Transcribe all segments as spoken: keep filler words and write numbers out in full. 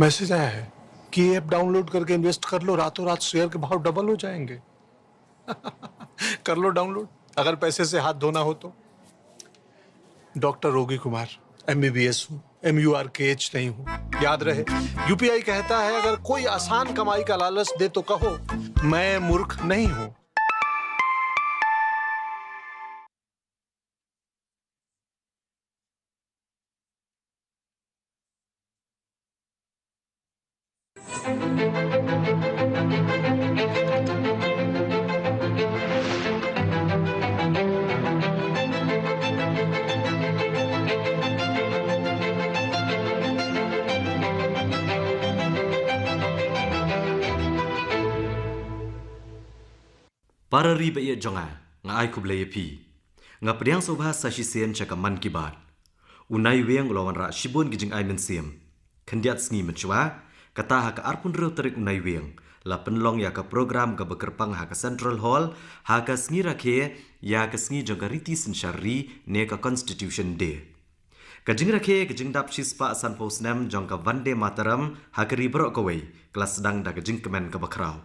मैसेज आया है कि ये ऐप डाउनलोड करके इन्वेस्ट कर लो, रातों रात शेयर के भाव डबल हो जाएंगे। कर लो डाउनलोड, अगर पैसे से हाथ धोना हो तो। डॉक्टर रोगी कुमार, एमबीबीएस हूँ, एम यू आर के एच नहीं हूँ। याद रहे, यूपीआई कहता है, अगर कोई आसान कमाई का लालच दे तो कहो, मैं मूर्ख नहीं हूँ। Para ri ba ïeit jong nga, nga ai khublei ïa phi. Nga pdiang sngewbha sa shisien sha ka Mann Ki Baat. U Naiwieng u la wanrah shibun ki jingai mynsiem. Khyndiat sngi mynshuwa, kata ha ka arphew hynriew tarik u Naiwieng, la pynlong ïa ka program kaba kyrpang ha ka Central Hall, ha ka sngi rakhe ïa ka sngi jong ka riti synshar ri ne ka Constitution Day. Ka jingrakhe ka jingdap shispah sanphew snem jong ka Vande Mataram ha ka ri baroh kawei, ka la sdang da ka jingkmen kaba khraw.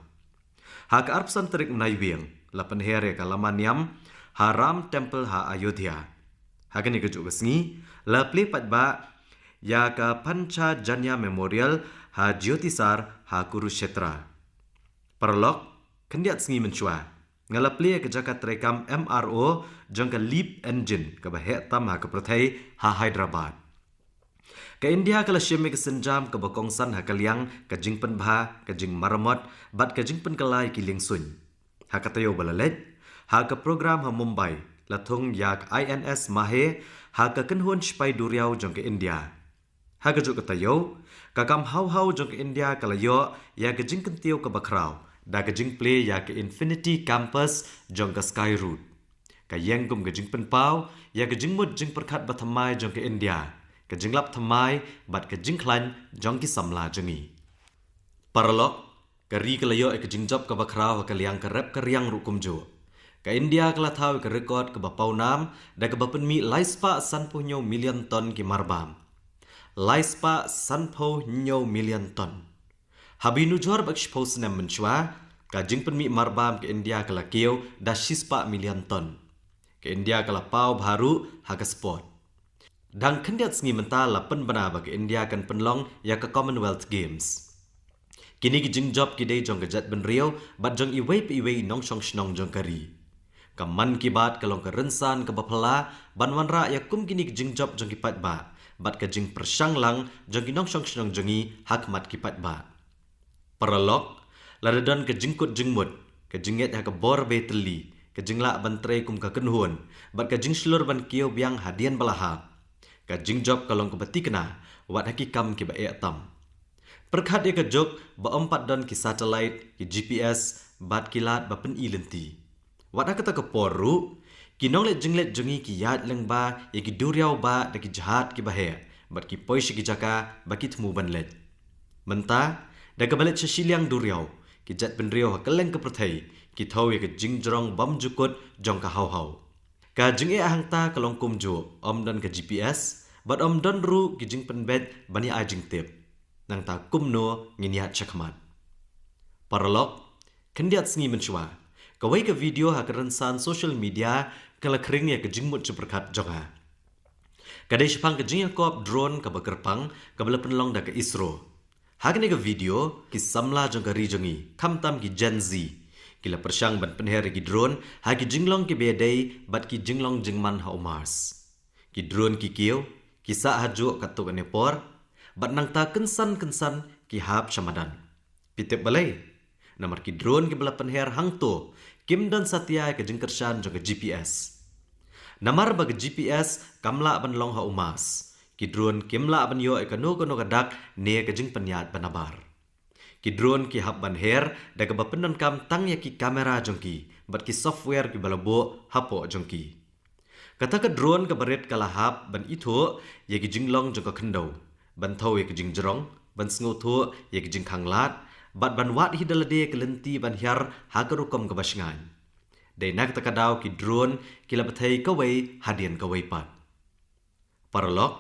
Ha ka arphew san tarik u Naiwieng, la pynher ïa ka lama niam ha Ram Temple ha Ayodhya. Ha kane kajuh ka sngi, la plie paidbah ïa ka Panchajanya Memorial ha Jyotisar ha Kurukshetra. Paralok, khyndiat sngi mynshuwa, nga la plie ïa ka jaka treikam M R O jong ka LEAP Engine kaba heh tam ha ka pyrthei ha Hyderabad. Ka India ka la shim ïa ka sienjam kaba kongsan ha ka liang ka jingpynbha, ka jingmaramot, bad ka jingpynkylla ïa ki liengsuiñ. Ha ka taïew ba la leit, ha ka program ha Mumbai, la thung ïa ka I N S Mahe, ha ka kynhun shipai duriaw jong ka India. Ha kajuh ka taïew, ka kam haw haw jong ka India ka la ïoh ïa ka jingkyntiew kaba khraw da ka jingplie ïa ka Infinity Campus jong ka Skyroot. Ka ïeng kum ka jingpynpaw ïa ka jingmut jingpyrkhat bathymmai jong ka India, ka jinglap thymmai bad ka jingkhlaiñ jong ki samla jong ngi. Paralok, ka ri ka la ïoh ïa ka jingjop kaba khraw ha ka liang ka rep ka riang ruh kumjuh. Ka India ka la thaw ïa ka record kaba pawnam da kaba pynmih lai spah sanphew hynñiew million ton ki marbam. Lai spah sanphew hynñiew million ton. Haba nujor bad shiphew snem mynshuwa, ka jingpynmih marbam ka India ka la kiew da shispah million ton. Ka India ka la paw bha ruh ha ka sport. Dang khyndiat sngi mynta la pynbna ba ka India kan pynlong ïa ka Commonwealth Games. Kine ki jingjop ki dei jong ka jaitbynriew bad jong iwei pa iwei i nongshong shnong jong ka ri. Ka Mann Ki Baat ka long ka rynsan kaba phylla ban wanrah ïa kum kine ki jingjop jong ki paidbah bad ka jingpyrshang lang jong ki nongshong shnong jong ngi ha khmat ki paidbah. Paralok, lada don ka jingkut jingmut, ka jingngeit ha ka bor ba ïatylli, ka jinglah ban trei kum ka kynhun, bad ka jingshlur ban kiew biang hadien ba la hap, ka jingjop ka long kaba thikna wat ha ki kam kiba eh tam. Pyrkhat ïa ka juk ba ym pat don ki satellite, ki G P S, bad ki lad ba pyni lynti. Wat ha kata ka por ruh, ki nongleit jingleit jong ngi ki ïaid lyngba ïa ki duriaw ba da ki jahaj kiba heh bad ki poi sha ki jaka ba ki thmu ban leit. Mynta, da kaba leit sha shiliang duriaw, ki jaitbynriew ha kylleng ka pyrthei ki thew ïa ka jingjrong bymjukut jong ka haw haw. Ka jingeh hangta ka long kumjuh, ym don ka G P S bad ym don ruh ki jingpynbeit ban ïa ai jingtip. Nangta kumno ngin ïaid shakhmat? Paralok, khyndiat sngi mynshuwa, kawei ka video ha ka rynsan social media ka la khring ïa ka jingmut jingpyrkhat jong nga. Ka dei shaphang ka jingïakop drone kaba kyrpang kaba la pynlong da ka ISRO. Ha kane ka video, ki samla jong ka ri jong ngi, khamtam ki Gen Z, ki la pyrshang ban pynher ïa ki drone ha ki jinglong kiba ïadei bad ki jinglong jingman ha u Mars. Ki drone ki kiew, ki sah hajuh katto katne por, bad nangta kynsan kynsan ki hap sha madan. Phi tip balei? Namar ki drone kiba la pynher hangto kim don satia ïa ka jingkyrshan jong ka G P S. Namar ba ka G P S kam lah ban long ha u Mars, ki drone kim lah ban ïoh ïa kano kano ka dak ne ka jingpynïaid ba nabar. Ki drone ki hap ban her da kaba pyndonkam tang ïa ki kamera jong ki bad ki software kiba la buh hapoh jong ki. Kata ka drone kaba rit ka la hap ban ithuh ïa ki jinglong jong ka khyndew, ban thew ïa ki jingjrong, ban sngewthuh ïa ki jingkhang lad, bad ban wad hi da lade ïa ka lynti ban hiar ha ka rukom kaba shngaiñ. Dei na kata ka daw ki drone ki la bthei kawei hadien kawei pat. Paralok,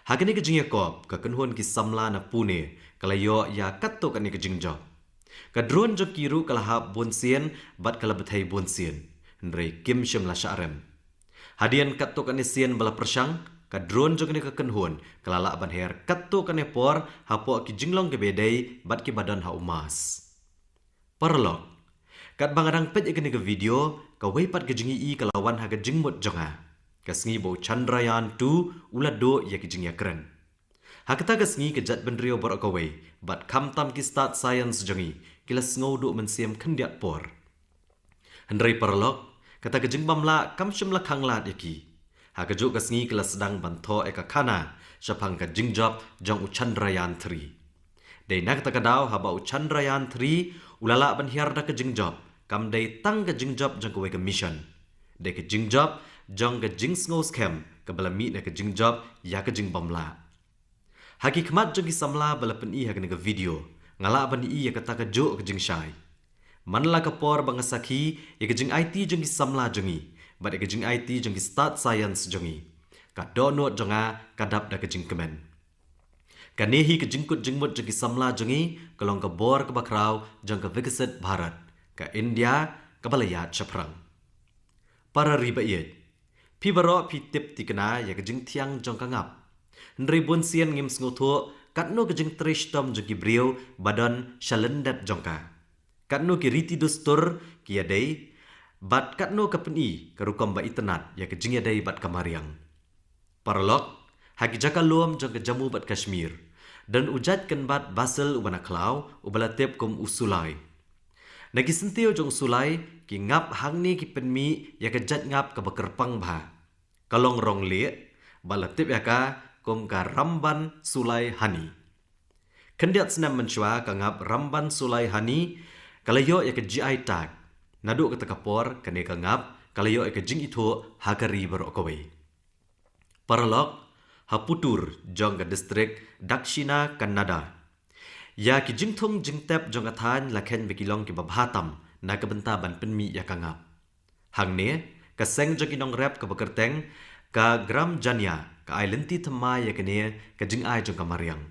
Ha kane ka jingïakop, ka kynhun ki samla na Pune ka la ïoh ïa katto katne ka jingjop. Ka drone jong ki ruh ka la hap bunsien bad ka la bthei bunsien, hynrei kim shym la shah rem. Hadien katto katne sien ba la pyrshang, ka drone jong kane ka kynhun ka la lah ban her katto katne por hapoh ki jinglong kiba dei bad kiba don ha u Mars. Paralok, katba nga dang peit ïa kane ka video, kawei pat ka jingïohi ka la wan ha ka jingmut jong nga. Ka sngi ba u Chandrayaan two u la duh ïa ki jingïakren. Ha kata ka sngi ka jaitbynriew baroh kawei bad khamtam ki stad science jong ngi ki la sngew duh mynsiem khyndiat por. Hynrei paralok, kata ka jingbymlah kam shym la khanglad ïa ki. Ha kajuh ka sngi ki la sdang ban thoh ïa ka khana shaphang ka jingjop jong u Chandrayaan three. Dei na kata ka daw haba u Chandrayaan three u la lah ban hiar da ka jingjop, kam dei tang ka jingjop jong kawei ka mission. Dei ka jingjop jong ka jingsngew skhem kaba la mih na ka jingjop ïa ka jingbymlah. Ha ki khmat jong ki samla ba la pyni ha kane ka video, nga lah ban ïohi ïa kata kajuh ka jingshai. Man la ka por ba nga sakhi ïa ka jingaiti jong ki samla jong ngi bad ïa ka jingaiti jong ki stad science jong ngi, ka dohnud jong nga ka dap da ka jingkmen. Kane hi ka jingkut jingmut jong ki samla jong ngi ka long ka bor kaba khraw jong ka Viksit Bharat, ka India kaba la ïaid shaphrang. Para ri ba ïeit, phi baroh phi tip thikna ïa ka jingthiang jong ka ngap. Hynrei bunsien ngim sngewthuh katno ka jingtrei shitom jong ki briew ba don sha lyndet jong ka, katno ki riti dustur ki ïadei bad katno ka pyni ka rukom ba itynnad ïa ka jingïadei bad ka mariang. Paralok, ha ki jaka lum jong ka Jammu bad Kashmir, don u jait kynbat Basil uba na khlaw uba la tip kum u sulai. Na ki syntiew jong u sulai, ki ngap hangne ki pynmih ïa ka jait ngap kaba kyrpang bha. Ka long rong lieh bad la tip ïa ka kum ka Ramban Sulai Honey. Khyndiat snem mynshuwa ka ngap Ramban Sulai Honey ka la ïoh ïa ka G I tag. Naduh kata ka por kane ka ngap ka la ïoh ïa ka jingithuh ha ka ri baroh kawei. Paralok, ha Puttur jong ka distrik Dakshina Kannada, ïa ki jingthung jingtep jong ka thaiñ la kheiñ ba ki long kiba bha tam na ka bynta ban pynmih ïa ka ngap. Hangne, ka seng jong ki nongrep kaba kyrteng ka Gram Janya ka ai lynti thymmai ïa kane ka jingai jong ka mariang.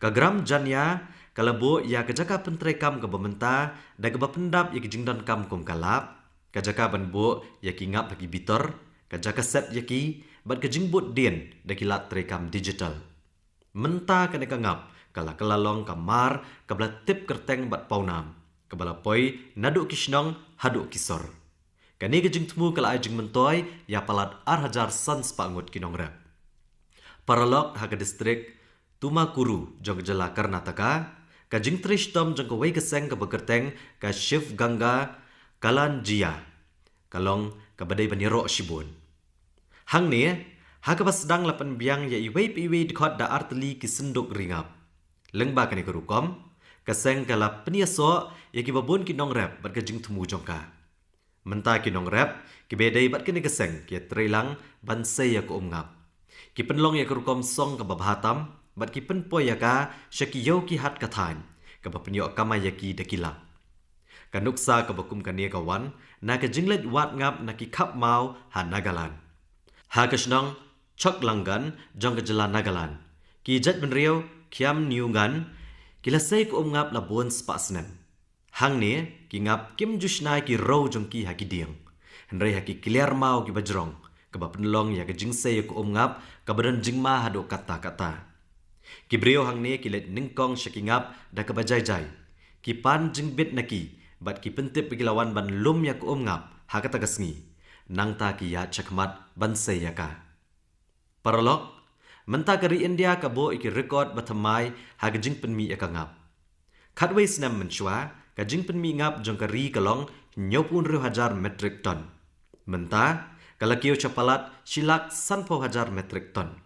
Ka Gram Janya ka la buh ïa ka jaka pyntreikam kaba mynta da kaba pyndap ïa ki jingdonkam kum ka lab, ka jaka ban buh ïa ki ngap ha ki bitor, ka jaka set ïa ki, bad ka jingbud dien da ki lad treikam digital. Mynta kane ka ngap ka la kylla long ka mar kaba la tip kyrteng bad pawnam, kaba la poi naduh ki shnong haduh ki sor. Kane ka jingthmu ka la ai jingmyntoi ïa palat ar hajar san spah ngut ki nongrep. Paralok, ha ka distrik Tumakuru jong ka jylla Karnataka, ka jingtrei shitom jong kawei ka seng kaba kyrteng ka Shiv Ganga Kalanjiya ka long kaba dei ban ïaroh shibun. Hangne, ha kaba sdang la pynbiang ïa iwei pa iwei dkhot da ar tylli ki synduk ri ngap. Lyngba kane ka rukom, ka seng ka la pynïasoh ïa kiba bun ki nongrep bad ka jingthmu jong ka. Mynta ki nongrep kiba dei bad kane ka seng ki ïatreilang ban sei ïa ka um ngap. Ki pynlong ïa ka rukom song kaba bha tam bad ki pynpoi ïa ka sha ki ïew ki hat ka thaiñ, kaba pynïoh kamai ïa ki da ki lak. Ka nuksa kaba kum kane ka wan na ka jingleit wad ngap na ki khap maw ha Nagaland. Ha ka shnong Choklangan jong ka jylla Nagaland, ki jaitbynriew Khiamniungan ki la sei ka um ngap la bun spah snem. Hangne, ki ngap kim ju shna ïa ki rew jong ki ha ki dieng, hynrei ha ki kliar maw kiba jrong, kaba pynlong ïa ka jingsei ïa ka um ngap kaba don jingma haduh katta katta. Ki briew hangne ki leit nyngkong sha ki ngap da kaba jai jai. Ki pan jingbit na ki bad ki pyntip ba ki la wan ban lum ïa ka um ngap ha kata ka sngi, nangta ki ïaid shakhmat ban sei ïa ka. Paralok, mynta ka ri India ka buh ïa ki record ba thymmai ha ka jingpynmih ïa ka ngap. Khatwei snem mynshuwa, ka jingpynmih ngap jong ka ri ka long hynñiewphew hynriew hajar metric ton. Mynta ka la kiew sha palat shi lak sanphew hajar metric ton.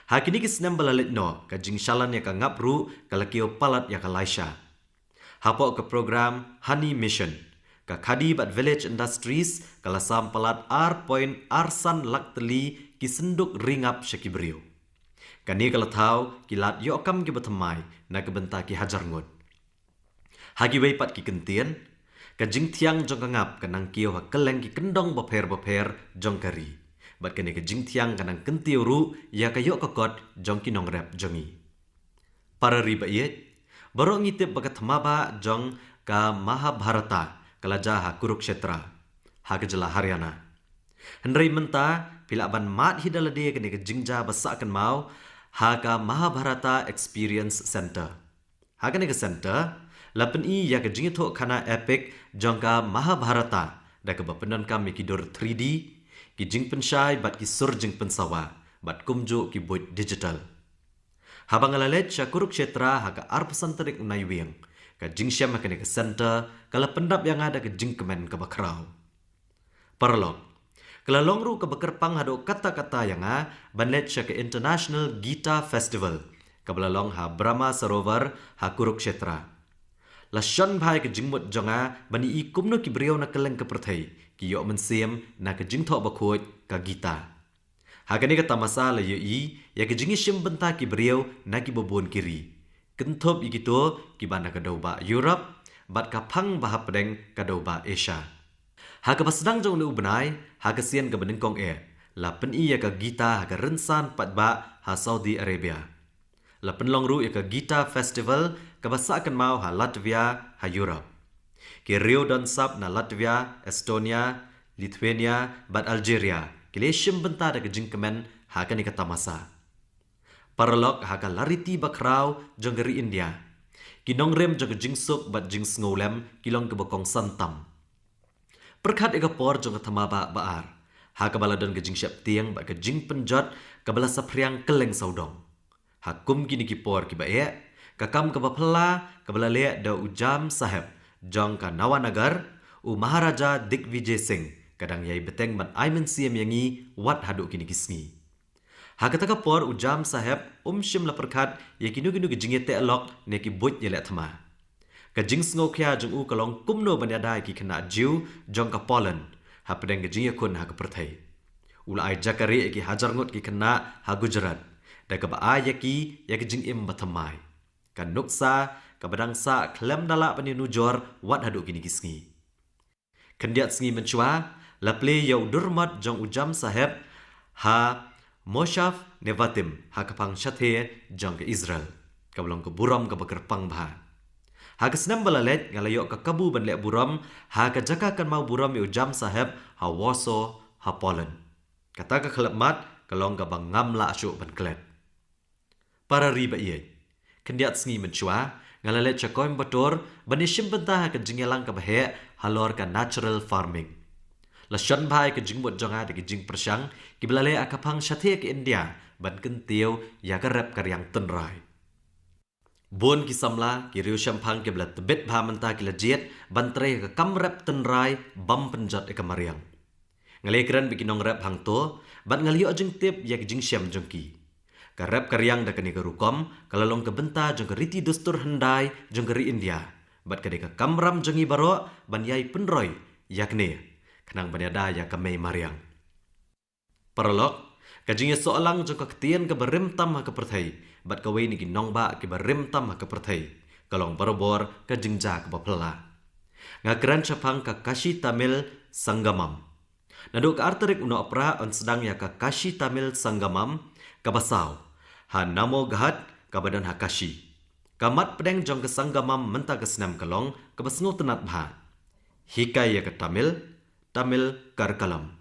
Ha kine ki snem ba la leit noh, ka jingshalan ïa ka ngap ruh ka la kiew palat ïa ka laisha. Hapoh ka program Honey Mission, ka Khadi bad Village Industries ka la sam palat ar point ar san lak tylli ki synduk ri ngap sha ki briew. Kane ka la thaw ki lad ïoh kam kiba thymmai na ka bynta ki hajar ngut. Ha kiwei pat ki kyntien, ka jingthiang jong ka ngap ka nang kiew ha kylleng ki kyndong bapher bapher jong ka ri. Bad kane ka jingthiang ka nang kyntiew ruh ïa ka ïoh ka kot jong ki nongrep jong ngi. Para ri ba ïeit, baroh ngi tip ba ka thma ba jong ka Mahabharata ka la jia ha Kurukshetra, ha ka jylla Haryana. Hynrei mynta phi lah ban mad hi da lade kane ka jingjia ba sah kynmaw ha ka Mahabharata Experience Center. Ha kane ka center la pyni ïa ka jingïathuh khana epic jong ka Mahabharata da kaba pyndonkam ïa ki dur three D, ki jingpynshai bad ki sur jingpynsawa, bad kumjuh ki buit digital. Haba nga la leit sha Kurukshetra ha ka arphew san tarik u Naiwieng, ka jingshem ha kane ka center ka la pyndap ïa nga da ka jingkmen kaba khraw. Paralok, ka la long ruh kaba kyrpang haduh katta katta ïa nga ban leit sha ka International Gita Festival kaba la long ha Brahma Sarovar ha Kurukshetra. La shon bha ïa ka jingmut jong nga ban ïohi kumno ki briew na kylleng ka pyrthei ki ïoh mynsiem na ka jingthoh bakhuid ka Gita. Ha kane ka tamasa la ïohi ïa ka jingïashim bynta ki briew na kiba bun ki ri, kynthup ïa kito kiba na ka dewbah Europe bad ka phang ba hapdeng ka dewbah Asia. Ha kaba sdang jong une u bnai, ha ka sien kaba nyngkong eh, la pyni ïa ka Gita ha ka rynsan paidbah ha Saudi Arabia. La pynlong ruh ïa ka Gita Festival kaba sah kynmaw ha Latvia ha Europe. Ki riew don sap na Latvia, Estonia, Lithuania bad Algeria ki la ïashim bynta da ka jingkmen ha kane ka tamasa. Paralok, ha ka lariti bakhraw jong ka ri India, ki nongrim jong ka jingsuk bad jingsngewlem ki long kiba kongsan tam. Pyrkhat ïa ka por jong ka thma ba ba ar, ha kaba la don ka jingsheptieng bad ka jingpynjot kaba la saphriang kylleng sawdong. Ha kum kine ki por kiba eh, ka kam kaba phylla kaba la leh da u Jam Saheb jong ka Nawanagar, u Maharaja Digvijay Singh, ka dang ïai bteng ban ai mynsiem ïa ngi wat haduh kine ki sngi. Ha kata ka por u Jam Saheb um shym la pyrkhat ïa kino kino ki jingïateh lok ne ki buit ïaleh thma. Ka jingsngewkhia jong u ka long kumno ban ïada ïa ki khynnah Jiw jong ka Poland hapdeng ka jingïakhun ha ka pyrthei. U la ai jakarieh ïa ki hajar ngut ki khynnah ha Gujarat, da kaba ai ïa ki ïa ka jingim bathymmai, ka nuksa kaba dang sah khlem da lah ban ïanujor wat haduh kine ki sngi. Khyndiat sngi mynshuwa, la plie ïa u durmot jong u Jam Saheb ha Moshav Nevatim, ha ka phang shathie jong ka Israel, kaba long ka burom kaba kyrpang bha. Ha ka snem ba la leit, nga la ïoh ka kabu ban leh burom ha ka jaka kynmaw burom ïa u Jam Saheb ha Warsaw ha Poland. Kata ka khyllipmat ka long kaba ngam lah shuh ban klet. Para ri ba ïeit, khyndiat sngi mynshuwa, nga la leit sha Coimbatore ban ïashim bynta ha ka jingïalang kaba heh halor ka natural farming. La shon bha ïa ka jingmut jong nga da ka jingpyrshang kiba la leh ha ka phang shathie ka India ban kyntiew ïa ka rep ka riang tynrai. Bun ki samla, ki riew shemphang kiba la tbit bha mynta ki la jied ban trei ïa ka kam rep tynrai bym pynjot ïa ka mariang. Nga la ïakren bad ki nongrep hangto bad nga la ïoh jingtip ïa ka jingshem jong ki. Ka rep ka riang da kane ka rukom ka la long ka bynta jong ka riti dustur hyndai jong ka ri India, bad ka dei ka kamram jong ngi baroh ban ïai pynroi ïa kane, khnang ban ïada ïa ka mei mariang. Paralok, ka jingïasoh lang jong ka ktien kaba rim tam ha ka pyrthei bad kawei na ki nongbah kiba rim tam ha ka pyrthei ka long barabor ka jingjia kaba phylla. Nga kren shaphang ka Kashi Tamil Sangamam. Naduh ka ar tarik u Nohprah yn sdang ïa ka Kashi Tamil Sangamam kaba saw ha Namo Ghat kaba don ha Kashi. Ka mat pdeng jong ka Sangamam mynta ka snem ka long kaba sngewtynnat bha. Hikai ïa ka Tamil, Tamil Karkalam.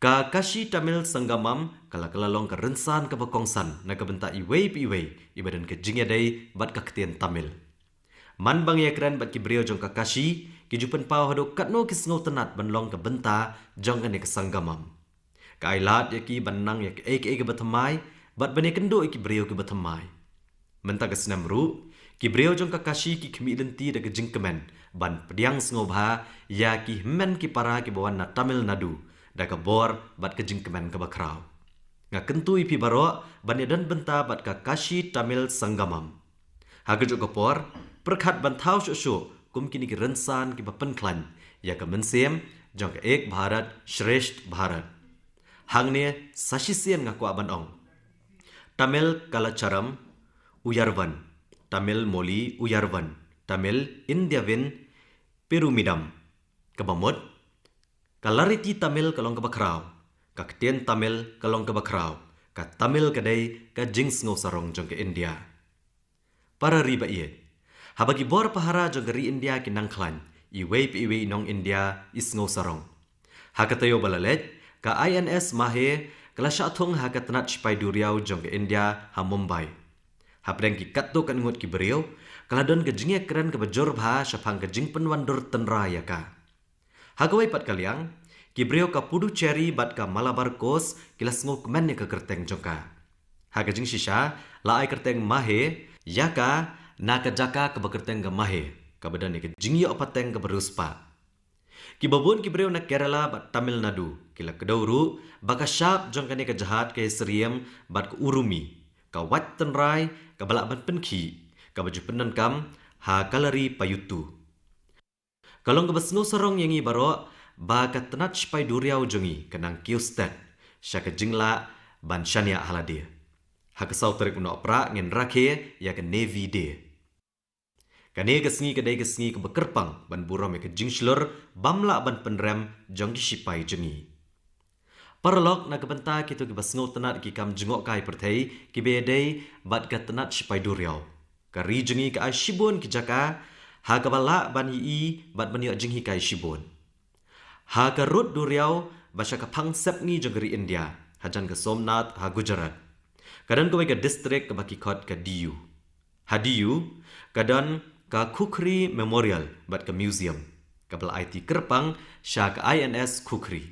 Ka Kashi Tamil Sangamam ka la ka la long ka rynsan kaba kongsan na ka bynta iwei pa iwei iba don ka jingïadei bad ka ktien Tamil. Man ba ngi ïakren bad ki briew jong ka Kashi, ki ju pynpaw haduh katno ki sngewtynnat ban long ka bynta jong kane ka Sangamam. Ka ai lad ïa ki ban nang ïa kaei kaei kaba thymmai bad ban ïakynduh ïa ki briew kiba thymmai. Mynta ka snem ruh, ki briew jong ka Kashi ki khmih lynti da ka jingkmen ban pdiang sngewbha ïa ki hynmen ki para kiba wan na Tamil Nadu da ka bor bad ka jingkmen kaba khraw. Nga kyntu ïa phi baroh ban ïadon bynta bad ka Kashi Tamil Sangamam. Ha kajuh ka por, pyrkhat ban thaw shuh shuh kum kine ki rynsan kiba pynkhlaiñ ïa ka mynsiem jong ka Ek Bharat Shreshtha Bharat. Hangne sa shisien nga kwah ban ong: Tamil Kalacharam Uyarvan, Tamil Moli Uyarvan, Tamil Indiavin Perumidam. Kaba mut, ka lariti Tamil ka long kaba khraw, ka ktien Tamil ka long kaba khraw, ka Tamil ka dei ka jingsngew sarong jong ka India. Para ri ba ïeit, haba ki bor pahara jong ka ri India ki nang khlaiñ, iwei pa iwei i nong India i sngew sarong. Ha ka taïew ba la leit, ka I N S Mahe ka la shah thung ha ka tnat shipai duriaw jong ka India ha Mumbai. Hapdeng ki katto katne ngut ki briew, ka la don ka jingïakren kaba jur bha shaphang ka jingpynwandur tynrai ïa ka. Ha kawei pat ka liang, ki briew ka Puducherry bad ka Malabar Coast ki la sngewkmen ïa ka kyrteng jong ka. Ha ka jingshisha, la ai kyrteng Mahe ïa ka na ka jaka kaba kyrteng ka Mahe, kaba don ïa ka jingïoh pateng kaba riewspah. Kiba bun ki briew na Kerala bad Tamil Nadu ki la kdew ruh ba ka shap jong kane ka jahaj ka ïasyriem bad ka urumi, ka wait tynrai kaba lah ban pynkhih, kaba ju pyndonkam ha Kalaripayattu. Ka long kaba sngewsarong ïa ngi baroh ba ka tnat shipai duriaw jong ngi ka nang kiew stet sha ka jinglah ban shaniah ha lade. Ha ka saw tarik u Nohprah ngin rakhe ïa ka Navy Day. Kane ka sngi ka dei ka sngi kaba kyrpang ban burom ïa ka jingshlur bym lah ban pynrem jong ki shipai jong ngi. Paralok, na ka bynta kito kiba sngewtynnat ki kam jngohkai pyrthei kiba ïadei bad ka tnat shipai duriaw, ka ri jong ngi ka ai shibun ki jaka ha kaba lah ban ïohi bad ban ïoh jinghikai shibun. Ha ka rud duriaw ba sha ka phang sepngi jong ka ri India, hajan ka Somnath ha Gujarat, ka don kawei ka distrik kaba ki khot ka Diu. Ha Diu ka don ka Kukri Memorial bad ka museum, kaba la aiti kyrpang sha ka I N S Kukri.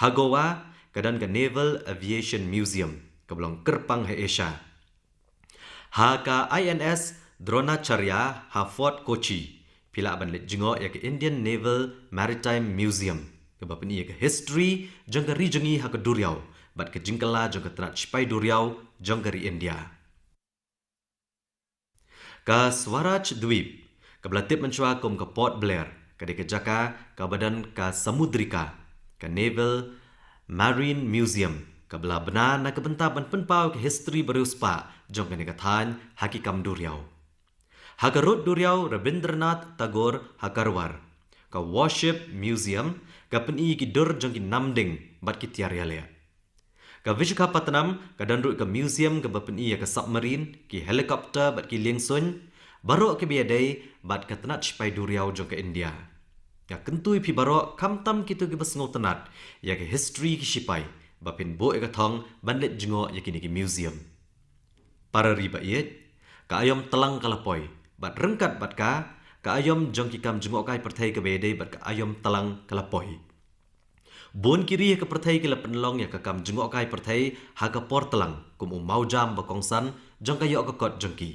Ha Goa ka don ka Naval Aviation Museum, kaba long kyrpang ha Asia. Ha ka I N S Dronacharya ha Fort Kochi, phi lah ban leit jngoh ïa ka Indian Naval Maritime Museum, kaba pyni ïa ka history jong ka ri jong ngi ha ka duriaw bad ka jingkylla jong ka tnat shipai duriaw jong ka ri India. Ka Swaraj Dweep, kaba la tip mynshuwa kum ka Port Blair, ka dei ka jaka kaba don ka samudrika, ka Naval Marine Museum, kaba la bna na ka bynta ban pynpaw ka history ba riewspah jong kane ka thaiñ ha ki kam duriaw. Ha ka rud duriaw Rabindranath Tagore ha Karwar, ka Warship Museum ka pyni ki dur jong ki namding bad ki tiar ïaleh. Ka Visakhapatnam ka don ruh ka museum kaba pyni ïa ka submarine, ki helicopter bad ki liengsuiñ, baroh kiba ïadei bad ka tnat shipai duriaw jong ka India. Nga kyntu ïa phi baroh, khamtam kito kiba sngewtynnat ïa ka history ki shipai, ba phin buh ïa ka thong ban leit jngoh ïa kine ki museum. Para ri ba ïeit, ka aïom tlang ka la poi, bad ryngkat bad ka, ka aïom jong ki kam jngohkai pyrthei kaba ïadei bad ka aïom tlang ka la poi. Bun ki ri ha ka pyrthei ki la pynlong ïa ka kam jngohkai pyrthei ha ka por tlang kum u mawjam ba kongsan jong ka ïoh ka kot jong ki.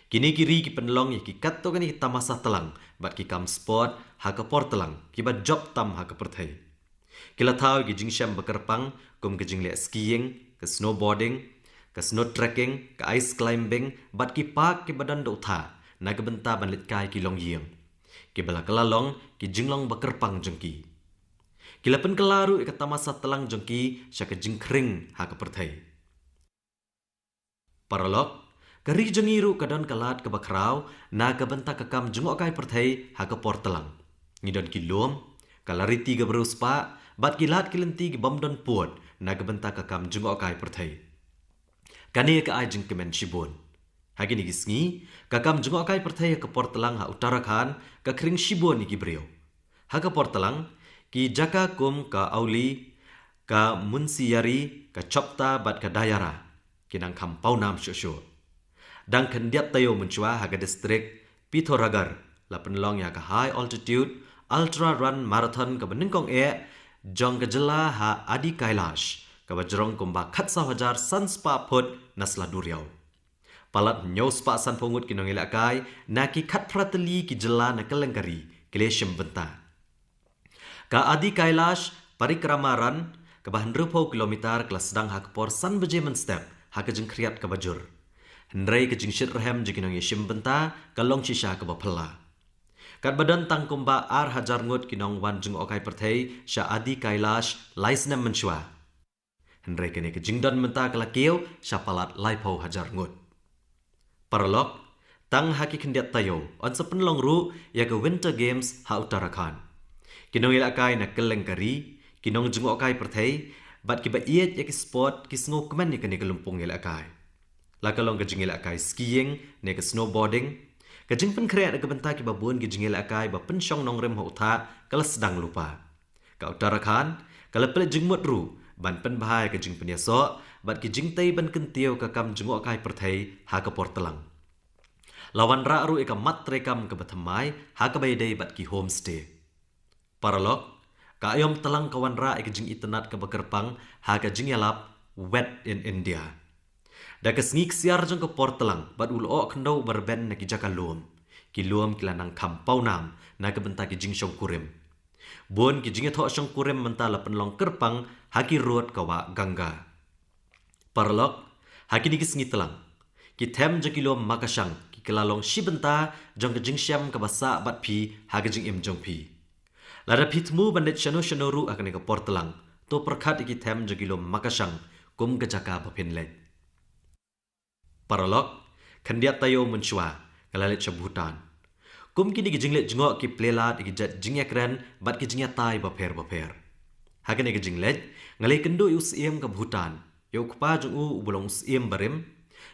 Kine ki ri ki pynlong ïa ki katto katne ki tamasa tlang bad ki kam sport ha ka por tlang kiba jop tam ha ka pyrthei. Ki la thaw ïa ki jingshem ba kyrpang kum ka jingleh skiing, ka snowboarding, ka snow trekking, ka ice climbing bad ki park kiba don da u thah na ka bynta ban leit kai ki longïing, kiba la kylla long ki jinglong ba kyrpang jong ki. Ki la pynkylla ruh ïa ka tamasa tlang jong ki sha ka jingkhring ha ka pyrthei. Paralok, ka ri jong ngi ruh ka don ka lad kaba khraw na ka bynta ka kam jngohkai pyrthei ha ka por tlang. Ngi don ki lum, ka lariti kaba riewspah bad ki lad ki lynti ki bym don pud na ka bynta ka kam jngohkai pyrthei. Kane ka ai jingkmen shibun. Ha kine ki sngi, ka kam jngohkai pyrthei ha ka por tlang ha Uttarakhand ka khring shibun ïa ki briew. Ha ka por tlang, ki jaka kum ka Auli, ka Munsiyari, ka Chopta bad ka Diyara ki nang kham pawnam shuh shuh. Dang khyndiat taïew mynshuwa ha ka distrik Pithoragarh la pynlong ïa ka High Altitude Ultra Run Marathon kaba nyngkong eh jong ka jylla ha Adi Kailash, kaba jrong kumba khatsaw hajar san spah phut na sla duriaw. Palat hynñiew spah sanphew ngut ki nongïalehkai na ki khatphra tylli ki jylla na kylleng ka ri ki la shim bynta. Ka Adi Kailash Parikrama Run, kaba hynriewphew kilometer, ka la sdang ha ka por san baje mynstep ha ka jingkhriat kaba jur. Hynrei ka jingshit rhem jong ki nongïashim bynta ka long shisha kaba phylla. Katba don tang kumba ar hajar ngut ki nongwan jngohkai pyrthei sha Adi Kailash lai snem mynshuwa, hynrei kane ka jingdon mynta ka la kiew sha palat laiphew hajar ngut. Paralok, tang ha ki khyndiat taïew yn sa pynlong ruh ïa ka Winter Games ha Uttarakhand. Ki nongïalehkai na kylleng ka ri, ki nongjngohkai pyrthei Bad kiba ïeit ïa ki sport ki sngewkmen ïa kane ka lympung ïalehkai. La ka long ka jingïalehkai skiing ne ka snowboarding, ka jingpynkhreh na ka bynta kiba bun ki jingïalehkai ba pynshong nongrim ha u thah ka la sdang lypa. Ka Uttarakhand ka la pynleit jingmut ruh ban pynbha ïa ka jingpynïasoh bad ki jingtei ban kyntiew ka kam jngohkai pyrthei ha ka por tlang. La wanrah ruh ïa ka mat treikam kaba thymmai ha kaba ïadei bad ki homestay. Paralok, ka aïom tlang ka wanrah ïa ka jingitynnad kaba kyrpang ha ka jingïalap Wed in India. Da ka sngi ksiar jong ka por tlang bad u lyoh khyndew uba rben na ki jaka lum, ki lum ki la nang kham pawnam na ka bynta ki jingshongkurim. Bun ki jingïathoh shongkurim mynta la pynlong kyrpang ha ki rud ka wah Ganga. Paralok, ha kine ki sngi tlang, ki them jong ki lum makashang ki la long shi bynta jong ka jingshem kaba sah bad phi ha ka jingim jong phi. Lada phi thmu ban leit shano shano ruh ha kane ka por tlang, to pyrkhat ïa ki them jong ki lum makashang kum ka jaka ba phin leit. Paralok, khyndiat taïew mynshuwa ka la leit sha Bhutan. Kum kine ki jingleit jngoh ki plie lad ïa ki jait jingïakren bad ki jingïatai bapher bapher. Ha kane ka jingleit, nga la ïakynduh ïa u Syiem ka Bhutan, ïa u kpa jong u uba long u Syiem barim,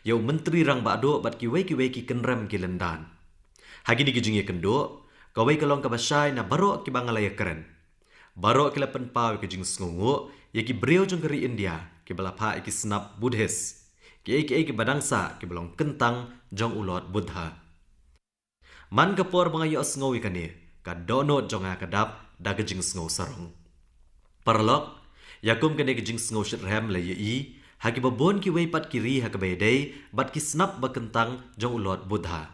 ïa u Myntri Rangbah Duh bad kiwei kiwei ki kynrem ki lyndan. Ha kine ki jingïakynduh, kawei ka long kaba shai na baroh kiba nga la ïakren. Baroh ki la pynpaw ïa ka jingsngewnguh ïa ki briew jong ka ri India kiba la phah ïa ki snap Buddhist, kiei kiei kiba dang sah kiba long kyntang jong u Lord Buddha. Man ka por ba nga ïohsngew ïa kane, ka dohnud jong nga ka dap da ka jingsngew sarong. Paralok, ïa kum kane ka jingsngew shitrhem la ïohi ha kiba bun kiwei pat ki ri ha kaba ïadei bad ki snap ba kyntang jong u Lord Buddha.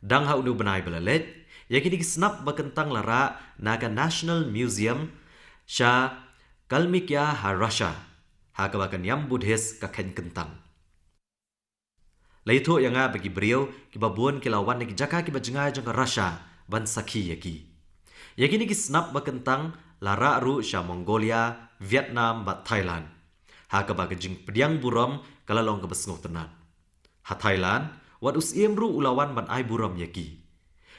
Dang ha une u bnai ba la leit, ïa kine ki snap ba kyntang la rah na ka National Museum sha Kalmykia ha Russia, ha kaba ka niam Buddhist ka kheiñ kyntang. La ïathuh ïa nga ba ki briew kiba bun ki la wan na ki jaka kiba jngai jong ka Russia ban sakhi ïa ki. Ïa kine ki snap ba kyntang la rah ruh sha Mongolia, Vietnam bad Thailand, ha kaba ka jingpdiang burom ka la long kaba sngewtynnat. Ha Thailand, wat u Syiem ruh u la wan ban ai burom ïa ki.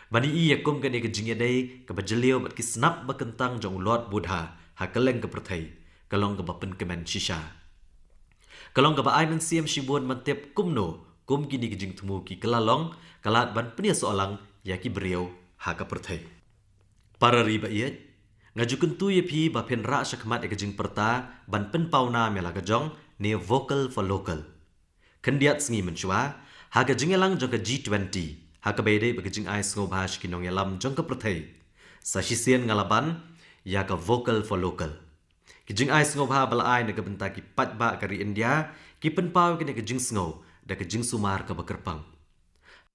Ban ïohi ïa kum kane ka jingïadei kaba jylliew bad ki snap ba kyntang jong u Lord Buddha ha kylleng ka pyrthei, ka long kaba pynkmen shisha. Ka long kaba ai mynsiem shibun ban tip kumno kum kine ki jingthmu ki kylla long ka lad ban pynïasoh lang ïa ki briew ha ka pyrthei. Para ri ba ïeit, nga ju kyntu ïa phi ba phin rah shakhmat ïa ka jingpyrta ban pynpaw nam ïa la ka jong ne vocal for local. Khyndiat sngi mynshuwa, ha ka jingïalang jong ka G twenty, ha kaba ïadei bad ka jingai sngewbha sha ki nongïalam jong ka pyrthei, sa shisien nga la ban ïa ka vocal for local. Ki jingai sngewbha ba la ai na ka bynta ki paidbah ka ri India ki pynpaw ïa kane ka jingsngew da ka jingsumar kaba kyrpang.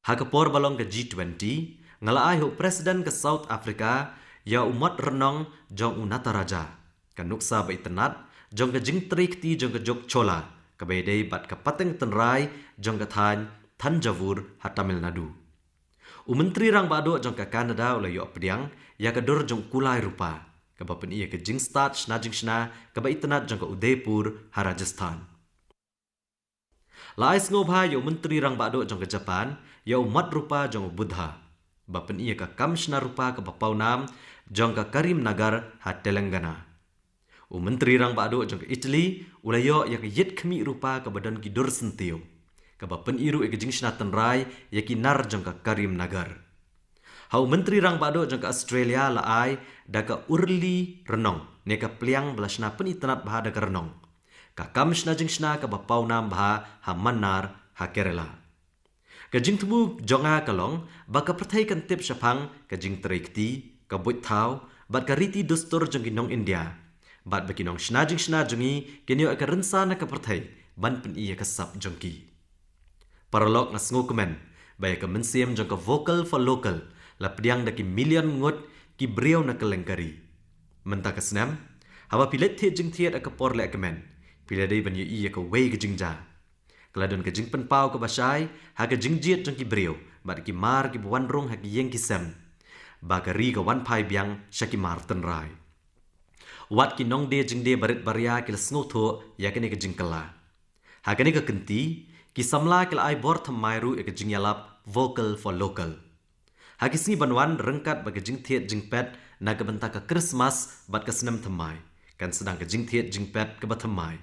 Ha ka por ba long ka G twenty, nga la ai ha u President ka South Africa ïa u mot rnong jong u Nataraja, ka nuksa ba itynnat jong ka jingtrei kti jong ka juk Chola kaba ïadei bad ka pateng tynrai jong ka thaiñ Thanjavur ha Tamil Nadu. U Myntri Rangbah Duh jong ka Canada u la ïoh pdiang ïa ka dur jong u kulai rupa, kaba pyni ïa ka jingstad shna jingshna kaba itynnat jong ka Udaipur ha Rajasthan. La ai sngewbha ïa u Myntri Rangbah Duh jong ka Japan ïa u mot rupa jong u Buddha, ba pyni ïa ka kam shna rupa kaba pawnam jong ka Karimnagar ha Telangana. U Myntri Rangbah Duh jong ka Italy u la ïoh ïa ka ïit khmih rupa kaba don ki dur syntiew, kaba pyni ruh ïa ka jingshna tynrai ïa ki nar jong ka Karimnagar. Ha u Myntri Rangbah Duh jong ka Australia la ai da ka urli rnong ne ka pliang ba la shna pynitynnat bha da ka rnong, ka kam shna jingshna kaba pawnam bha ha Mannar ha Kerala. Ka jingthmu jong nga ka long ba ka pyrthei kan tip shaphang ka jingtrei kti, ka buit thaw bad ka riti dustur jong ki nong India, bad ba ki nongshna jingshna jong ngi kin ïoh ïa ka rynsan na ka pyrthei ban pyni ïa ka sap jong ki. Paralok, nga sngewkmen ba ïa ka mynsiem jong ka vocal for local la pdiang da ki million ngut ki briew na kylleng ka ri. Mynta ka snem, haba phi leit thied jingthied ha ka por lehkmen, phi la dei ban ïohi ïa kawei ka jingjia. Ka la don ka jingpynpaw kaba shai ha ka jingjied jong ki briew bad ki mar kiba wan rung ha ki ïing ki sem, ba ka ri ka wan phai biang sha ki mar tynrai. Wat ki nongdie jingdie barit baria ki la sngewthuh ïa kane ka jingkylla. Ha kane ka kynti, ki samla ki la ai bor thymmai ruh ïa ka jingïalap vocal for local. Ha ki sngi ban wan, ryngkat bad ka jingthied jingpet na ka bynta ka Krismas bad ka snem thymmai, Kan sdang ka jingthied jingpet kaba thymmai.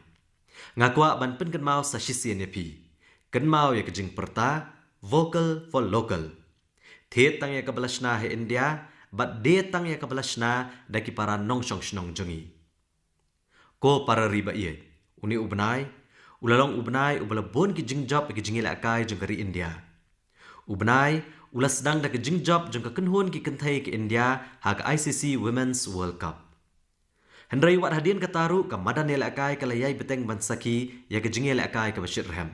Nga kwah ban pynkynmaw sa shisien ïa phi. Kynmaw ïa ka jingpyrta, vocal for local. Thied tang ïa kaba la shna ha India, bad die tang ïa kaba la shna da ki para nongshong shnong jong ngi. Ko para ri ba ïeit, une u bnai u la long u bnai uba la bun ki jingjop ïa ki jingïalehkai jong ka ri India. U bnai u la sdang da ka jingjop jong ka kynhun ki kynthei ka India ha ka I C C Women's World Cup. Hynrei wat hadien kata ruh ka madan ïalehkai ka la ïai bteng ban sakhi ïa ka jingïalehkai kaba shitrhem.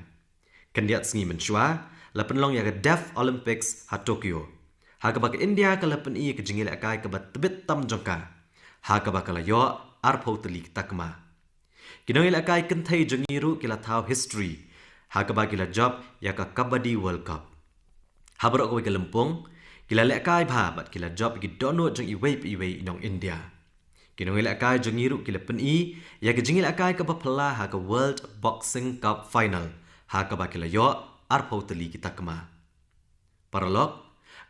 Khyndiat sngi mynshuwa la pynlong ïa ka Deaf Olympics ha Tokyo, ha kaba ka India ka la pyni ïa ka jingïalehkai kaba tbit tam jong ka, ha kaba ka la ïoh arphew tylli ki takma. Ki nongïalehkai kynthei jong ngi ruh ki la thaw history ha kaba ki la jop ïa ka Kabaddi World Cup. Ha baroh kawei ka lympung ki la lehkai bha bad ki la jop ïa ki dohnud jong iwei pa iwei i nong India. Ki nongïalehkai jong ngi ruh ki la pyni ïa ka jingïalehkai kaba phylla ha ka World Boxing Cup Final, ha kaba ki la ïoh arphew tylli ki takma. Paralok,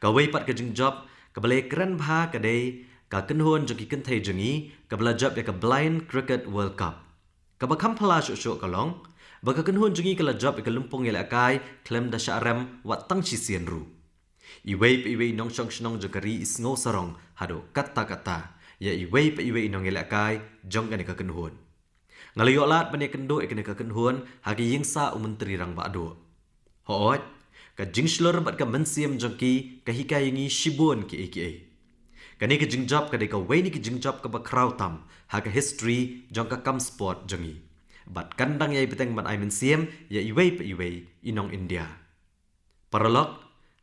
kawei pat ka jingjop kaba la ïakren bha ka dei ka kynhun jong ki kynthei jong ngi kaba la jop ïa ka Blind Cricket World Cup. Kaba kham phylla shuh shuh ka long ba ka kynhun jong ngi ka la jop ïa ka lympung ïalehkai khlem da shah rem wat tang shisien ruh. Iwei pa iwei i nongshong shnong jong ka ri i sngew sarong haduh katta katta ïa iwei pa iwei i nongïalehkai jong kane ka kynhun. Nga la ïoh lad ban ïakynduh ïa kane ka kynhun ha ka ïingsah u Myntri Rangbah Duh. Hooid, ka jingshlur bad ka mynsiem jong ki ka hikai ïa ngi shibun kiei kiei. Kane ka jingjop ka dei kawei na ki jingjop kaba khraw tam ha ka history jong ka kam sport jong ngi. Bad kan dang ïai bteng ban ai mynsiem ïa iwei pa iwei i nong India. Paralok,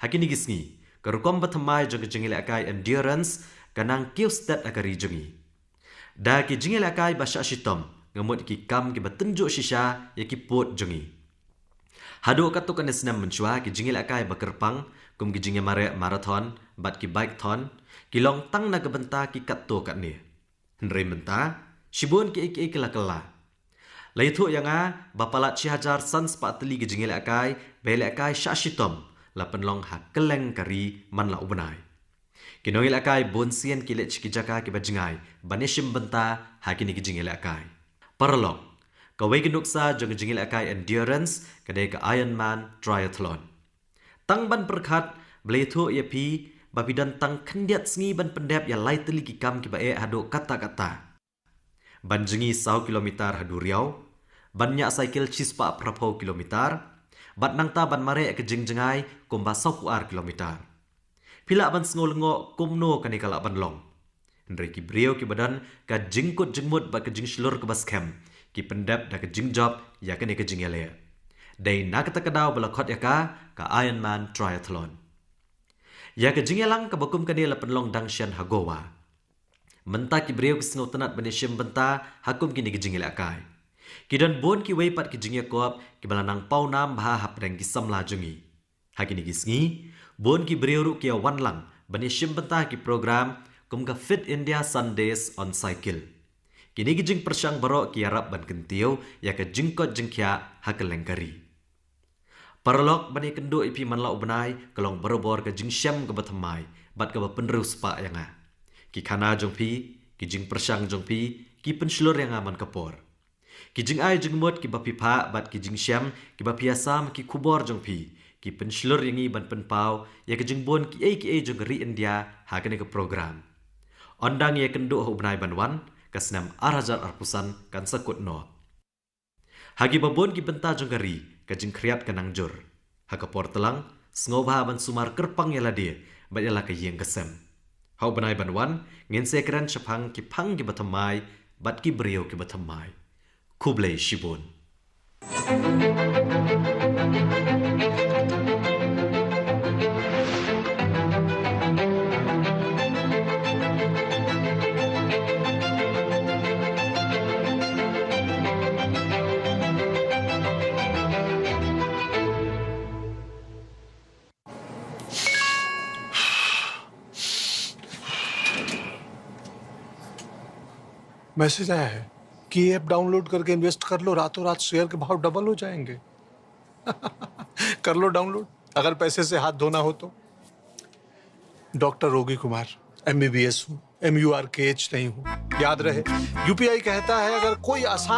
ha kine ki sngi ka rukom ba thymmai jong ka jingïalehkai endurance ka nang kiew stet ha ka ri jong ngi. Da ki jingïalehkai ba shah shitom nga mut ki kam kiba tynjuh shisha ïa ki pud jong ngi. Haduh katto katne snem mynshuwa ki jingïalehkai ba kyrpang kum ki jingïamareh marathon bad ki bikethon ki long tang na ka bynta ki katto katne. Hynrei mynta shibun kiei kiei ki la kylla. La ïathuh ïa nga ba palat shi hajar san spah tylli ki jingïalehkai ba ïalehkai shah shitom la pynlong ha kylleng ka ri man la u bnai. Ki nongïalehkai bun sien ki leit sha ki jaka kiba jngai ban ïashim bynta ha kine ki jingïalehkai. Paralok, kawei ka nuksa jong ka jingïalehkai endurance ka dei ka Ironman Triathlon. Tang ban pyrkhat ba la ïathuh ïa phi ba phi don tang khyndiat sngi ban pyndep ïa lai tylli ki kam kiba eh haduh katta katta. Ban jngi saw kilometer ha duriaw, ban ñiah cycle shispah phraphew kilometer, bad nangta ban mareh ka jingjngai kumba sawphew ar kilometer. Phi lah ban sngew lyngngoh kumno kane ka lah ban long. Hynrei ki briew kiba don ka jingkut jingmut bad ka jingshlur kaba skhem ki pyndep da ka jingjop ïa kane ka jingïaleh. Dei na kata ka daw ba la khot ïa ka ka Ironman Triathlon. Ïa ka jingïalang kaba kum kane la pynlong dang shen ha Goa. Mynta ki briew ki sngewtynnat ban ïashim bynta ha kum kine ki jingïalehkai. Ki don bun kiwei pat ki jingïakop kiba la nang paw nam bha hapdeng ki samla jong ngi. Ha kine ki sngi bun ki briew ruh ki ïa wan lang ban ïashim bynta ha ki program kum ka Fit India Sundays on Cycle. Kine ki jingpyrshang baroh ki ïarap ban kyntiew ïa ka jingkoit jingkhiah ha kylleng ka ri. Paralok, ban ïakynduh ïa phi man la u bnai ka long barabor ka jingshem kaba thymmai bad kaba pynriewspah ïa nga. Ki khana jong phi, ki jingpyrshang jong phi ki pynshlur ïa nga man ka por. Ki jingai jingmut kiba phi phah bad ki jingshem kiba phi ïasam ha ki khubor jong phi ki pynshlur ïa ngi ban pynpaw ïa ka jingbun kiei kiei jong ka ri India ha kane ka program. Ynda ngi ïakynduh ha u bnai ban wan ka snem ar hajar arphew san kan sa kut noh. Ha kiba bun ki bynta jong ka ri ka jingkhriat ka nang jur. Ha ka por tlang sngewbha ban sumar kyrpang ïa lade bad ïa la ka ïing ka sem. Ha u bnai ban wan ngin sa ïakren shaphang ki phang kiba thymmai bad ki briew kiba thymmai. Khublei shibun. मैसेज आया है कि ये ऐप डाउनलोड करके इन्वेस्ट कर लो, रातों रात शेयर के भाव डबल हो जाएंगे। कर लो डाउनलोड, अगर पैसे से हाथ धोना हो तो। डॉक्टर रोगी कुमार, एमबीबीएस हूँ, एमयूआरकेएच नहीं हूँ। याद रहे, यूपीआई कहता है, अगर कोई आसान